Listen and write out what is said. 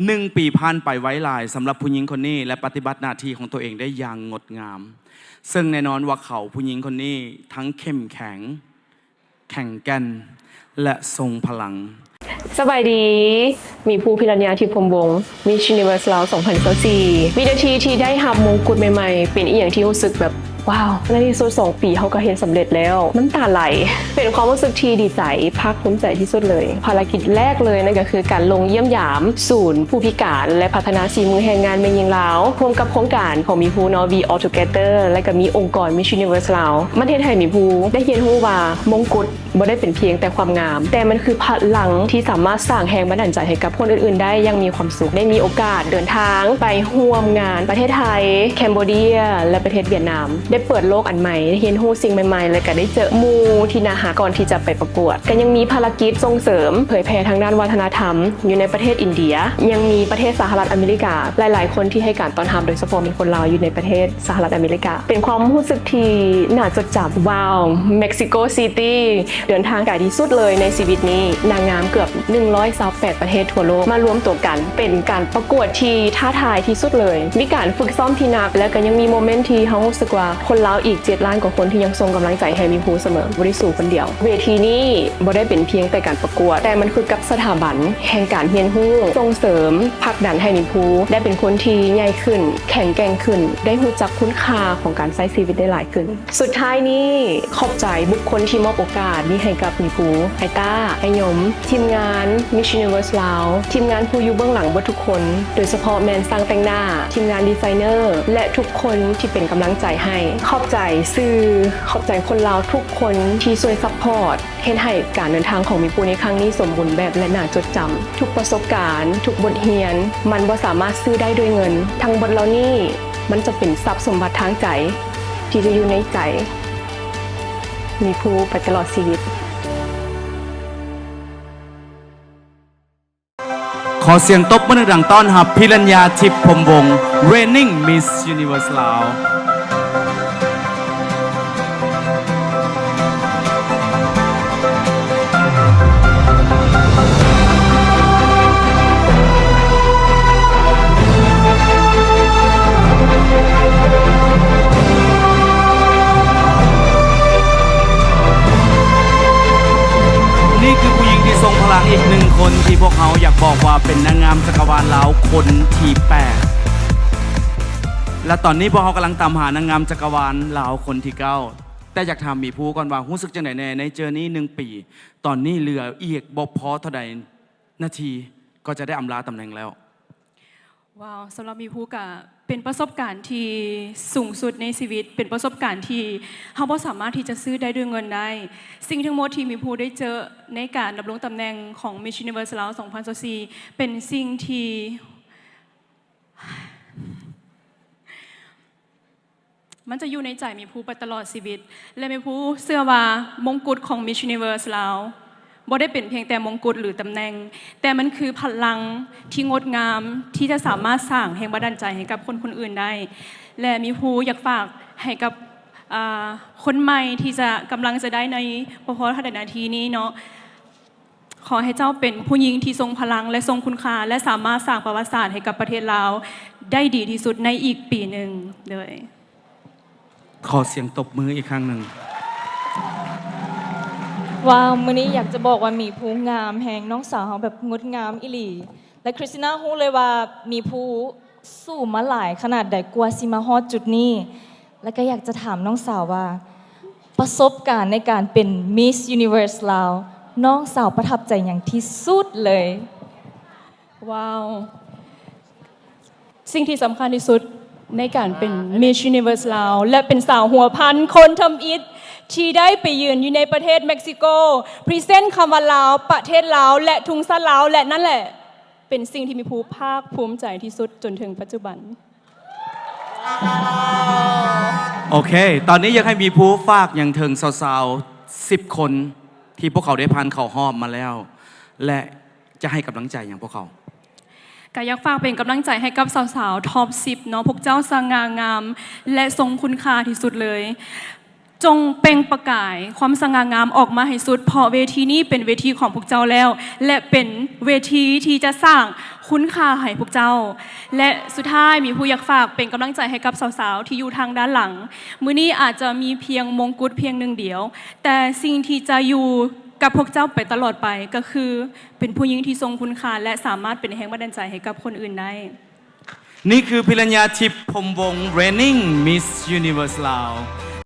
ໜຶ່ງປີຜ່ານໄປໄວຫຼາຍສຳລັບຜູ້ຍິງຄົນນີ້ ແລະ ປະຕິບັດໜ້າທີ່ຂອງຕົວເອງໄດ້ຢ່າງງົດງາມ, ເຊິ່ງແນ່ນອນວ່າເຂົາ, ຜູ້ຍິງຄົນນີ້ ທັງເຂັ້ມແຂງ, ແຂງແກ່ນ ແລະ ຊົງພະລັງ. ສະບາຍດີ, ໝີພູ ພິລັນຍາ ທິບພົມວົງ Miss Universe ລາວ ສອງພັນຊາວສີ່. ວິນາທີທີ່ໄດ້ຮັບມົງກຸດໃໝ່ໆ ເປັນອີ່ຫຍັງທີ່ຮູ້ສຶກແບບ ວ້າວ! ໃນທີ່ສຸດສອງປີເຮົາກໍເຮັດສຳເລັດແລ້ວ. ນ້ຳຕາໄຫຼ. ເປັນຄວາມຮູ້ສຶກທີ່ດີໃຈ, ພາກພູມໃຈທີ່ສຸດເລີຍ. ພາລະກິດແລກເລີຍນັ້ນກໍຄືການລົງຢ້ຽມຢາມສູນຜູ້ພິການ ແລະ ພັດທະນາສີມືແຮງງານແມ່ຍິງລາວ, ຮ່ວມກັບໂຄງການຂອງໝີພູເນາະ We All Together ແລະ ກໍມີອົງກອນ Miss Universe ລາວ. ມັນເຮັດໃຫ້ໝີພູໄດ້ຮຽນຮູ້ວ່າມົງກຸດ ບໍ່ໄດ້ເປັນພຽງແຕ່ຄວາມງາມ, ແຕ່ມັນຄືພະລັງທີ່ສາມາດສ້າງແຮງບັນດານໃຈໃຫ້ກັບຄົນອື່ນໆໄດ້ຢ່າງມີຄວາມສຸກ. ໄດ້ມີໂອກາດເດີນທາງໄປຮ່ວມງານປະເທດໄທ, ແຄມໂບເດຍ ແລະ ປະເທດຫວຽດນາມ. ໄດ້ເປີດໂລກອັນໃໝ່, ໄດ້ຮຽນຮູ້ສິ່ງໃໝ່ໆ ແລະ ກະໄດ້ເຈີໝູ່ທີ່ໜ້າຮັກ. ກ່ອນທີ່ຈະໄປປະກວດ, ກະຍັງມີພາລະກິດສົ່ງເສີມເຜີຍແຜ່ທາງດ້ານວັດທະນະທຳຢູ່ໃນປະເທດອິນເດຍ. ຍັງມີປະເທດສະຫະລັດອາເມລິກາ. ຫຼາຍໆຄົນທີ່ໃຫ້ການຕ້ອນຮັບ, ໂດຍສະເພາະມີຄົນລາວຢູ່ໃນປະເທດ ສະຫະລັດອາເມລິກາ. ເປັນຄວາມຮູ້ສຶກທີ່ໜ້າຈົດຈຳ. ວ້າວ! ເມັກຊິໂກຊິຕີ ເດີນທາງໄກທີ່ສຸດເລີຍໃນຊີວິດນີ້. ນາງງາມເກືອບໜຶ່ງຮ້ອຍຊາວແປດປະເທດທົ່ວໂລກມາລວມຕົວກັນ. ເປັນການປະກວດທີ່ທ້າທາຍທີ່ສຸດເລີຍ. ມີການຝຶກຊ້ອມທີ່ໜັກ ແລະ ກໍຍັງມີໂມເມັນທີ່ເຮົາຮູ້ສຶກວ່າຄົນລາວອີກເຈັດລ້ານກວ່າຄົນທີ່ຍັງສົ່ງກຳລັງໃຈໃຫ້ໝີພູສະເໝີ, ບໍ່ໄດ້ສູ້ຄົນດຽວ. ເວທີນີ້ບໍ່ໄດ້ເປັນພຽງແຕ່ການປະກວດ, ແຕ່ມັນຄືກັບສະຖາບັນແຫ່ງການຮຽນຮູ້, ສົ່ງເສີມ, ຜັກດັນໃຫ້ໝີພູໄດ້ເປັນຄົນທີ່ໃຫຍ່ຂຶ້ນ, ແຂງແກ່ງຂຶ້ນ, ໄດ້ຮູ້ຈັກຄຸນຄ່າຂອງການໃຊ້ຊີວິດໄດ້ຫຼາຍຂຶ້ນ. ສຸດທ້າຍນີ້, ຂອບໃຈບຸກຄົນທີ່ມອບໂອກາດນີ້ໃຫ້ກັບໝີພູ, ອ້າຍຕ້າ, ອ້າຍຍົມ, ທີມງານ Miss Universe ລາວ, ທີມງານຜູ້ຢູ່ເບື້ອງຫຼັງເບິດທຸກຄົນ, ໂດຍສະເພາະແມ່ນຊ່າງແຕ່ງໜ້າ, ທີມງານດີໄຊເນີ ແລະ ທຸກຄົນທີ່ເປັນກຳລັງໃຈໃຫ້. ຂອບໃຈສື່, ຂອບໃຈຄົນລາວທຸກຄົນທີ່ຊ່ວຍຊັບພອດ. ເຮັດໃຫ້ການເດີນທາງຂອງໝີພູໃນຄັ້ງນີ້ສົມບູນແບບ ແລະ ໜ້າຈົດຈຳ. ທຸກປະສົບການ, ທຸກບົດຮຽນ, ມັນບໍ່ສາມາດຊື້ໄດ້ດ້ວຍເງິນ. ທັງໝົດເຫຼົ່ານີ້, ມັນຈະເປັນຊັບສົມບັດທາງໃຈ ທີ່ຈະຢູ່ໃນໃຈໝີພູໄປຕະຫຼອດຊີວິດ. ຂໍສຽງຕົບມືດັງໆ ຕ້ອນຮັບ ພິລັນຍາ ທິບພົມວົງ Reigning Miss Universe ລາວ. ນີ້ຄືຜູ້ຍິງທີ່ຊົງພະລັງອີກໜຶ່ງຄົນ ທີ່ພວກເຮົາຢາກບອກວ່າເປັນນາງງາມຈັກກະວານລາວຄົນທີແປດ ແລະ ຕອນນີ້ພວກເຮົາກຳລັງຕາມຫານາງງາມຈັກກະວານລາວຄົນທີເກົ້າ. ແຕ່ຢາກຖາມໝີພູກ່ອນວ່າ ຮູ້ສຶກຈັ່ງໃດແດ່ໃນເຈີນີ້ໜຶ່ງປີ? ຕອນນີ້ເຫຼືອອີກບໍ່ພໍເທົ່າໃດນາທີ ກໍຈະໄດ້ອຳລາຕຳແໜ່ງແລ້ວ. ວ້າວ, ສຳລັບໝີພູກະເປັນປະສົບການທີ່ສູງສຸດໃນຊີວິດ, ເປັນປະສົບການທີ່ເຮົາບໍ່ສາມາດທີ່ຈະຊື້ໄດ້ດ້ວຍເງິນໄດ້. ສິ່ງທັງໝົດທີ່ໝີພູໄດ້ເຈີໃນການດຳລົງຕຳແໜ່ງຂອງ Miss Universe ລາວ ສອງພັນຊາວສີ່ ເປັນສິ່ງທີ່ ມັນຈະຢູ່ໃນໃຈໝີພູໄປຕະຫຼອດຊີວິດ ແລະ ໝີພູເຊື່ອວ່າມົງກຸດຂອງ Miss Universe ລາວ ບໍ່ໄດ້ເປັນພຽງແຕ່ມົງກຸດ ຫຼື ຕຳແໜ່ງ, ແຕ່ມັນຄືພະລັງທີ່ງົດງາມ ທີ່ຈະສາມາດສ້າງແຮງບັນດານໃຈໃຫ້ກັບຄົນຄົນອື່ນໄດ້. ແລະ ໝີພູຢາກຝາກໃຫ້ກັບ ອາ ຄົນໃໝ່ທີ່ຈະກຳລັງຈະໄດ້ໃນບໍ່ພໍເທົ່າໃດນາທີນີ້ເນາະ. ຂໍໃຫ້ເຈົ້າເປັນຜູ້ຍິງທີ່ຊົງພະລັງ ແລະ ຊົງຄຸນຄ່າ ແລະ ສາມາດສ້າງປະຫວັດສາດໃຫ້ກັບປະເທດລາວໄດ້ດີທີ່ສຸດໃນອີກປີໜຶ່ງເລີຍ. ຂໍສຽງຕົບມືອີກຄັ້ງໜຶ່ງ. ວ້າວ, ມື້ນີ້ຢາກຈະບອກວ່າໝີພູງາມແຮງ, ນ້ອງສາວເຮົາແບບງົດງາມອີ່ຫຼີ. ແລະ ຄຣິສຕິນາຮູ້ເລີຍວ່າໝີພູສູ້ມາຫຼາຍຂະໜາດໃດກວ່າຊິມາຮອດຈຸດນີ້. ແລະ ກໍຢາກຈະຖາມນ້ອງສາວວ່າ ປະສົບການໃນການເປັນ Miss Universe ລາວ, ນ້ອງສາວປະທັບໃຈຫຍັງທີ່ສຸດເລີຍ? ວ້າວ! ສິ່ງທີ່ສຳຄັນທີ່ສຸດໃນການເປັນ Miss Universe ລາວ ແລະ ເປັນສາວຫົວພັນຄົນທຳອິດທີ່ໄດ້ໄປຢືນຢູ່ໃນປະເທດເມັກຊິໂກ present ຄຳວ່າລາວ, ປະເທດລາວ ແລະ ທຸງຊາດລາວ ແລະ ນັ້ນແຫຼະ ເປັນສິ່ງທີ່ໝີພູພາກພູມໃຈທີ່ສຸດຈົນເຖິງປັດຈຸບັນ. ໂອເຄ, ຕອນນີ້ຢາກໃຫ້ໝີພູຝາກຫຍັງເຖິງສາວໆ ສິບຄົນ ທີ່ພວກເຂົາໄດ້ຜ່ານເຂົ້າຮອບມາແລ້ວ ແລະ ຈະໃຫ້ກຳລັງໃຈຫຍັງພວກເຂົາ? ກະຢາກຝາກເປັນກຳລັງໃຈໃຫ້ກັບສາວໆ ທັອບສິບເນາະ, ພວກເຈົ້າສະຫງ່າງາມ ແລະ ຊົງຄຸນຄ່າທີ່ສຸດເລີຍ. ຈົ່ງເປັ່ງປະກາຍຄວາມສະຫງ່າງາມອອກມາໃຫ້ສຸດ ເພາະເວທີນີ້ເປັນເວທີຂອງພວກເຈົ້າແລ້ວ ແລະ ເປັນເວທີທີ່ຈະສ້າງຄຸນຄ່າໃຫ້ພວກເຈົ້າ. ແລະ ສຸດທ້າຍມີຜູ້ຢາກຝາກເປັນກຳລັງໃຈໃຫ້ກັບສາວໆທີ່ຢູ່ທາງດ້ານຫຼັງ. ມື້ນີ້ອາດຈະມີພຽງມົງກຸດພຽງໜຶ່ງດຽວ, ແຕ່ສິ່ງທີ່ຈະຢູ່ກັບພວກເຈົ້າໄປຕະຫຼອດໄປກໍຄືເປັນຜູ້ຍິງທີ່ຊົງຄຸນຄ່າ ແລະ ສາມາດເປັນແຮງບັນດານໃຈໃຫ້ກັບຄົນອື່ນໄດ້. ນີ້ຄືພິລັນຍາທິບ ພົມວົງ reigning Miss Universe ລາວ.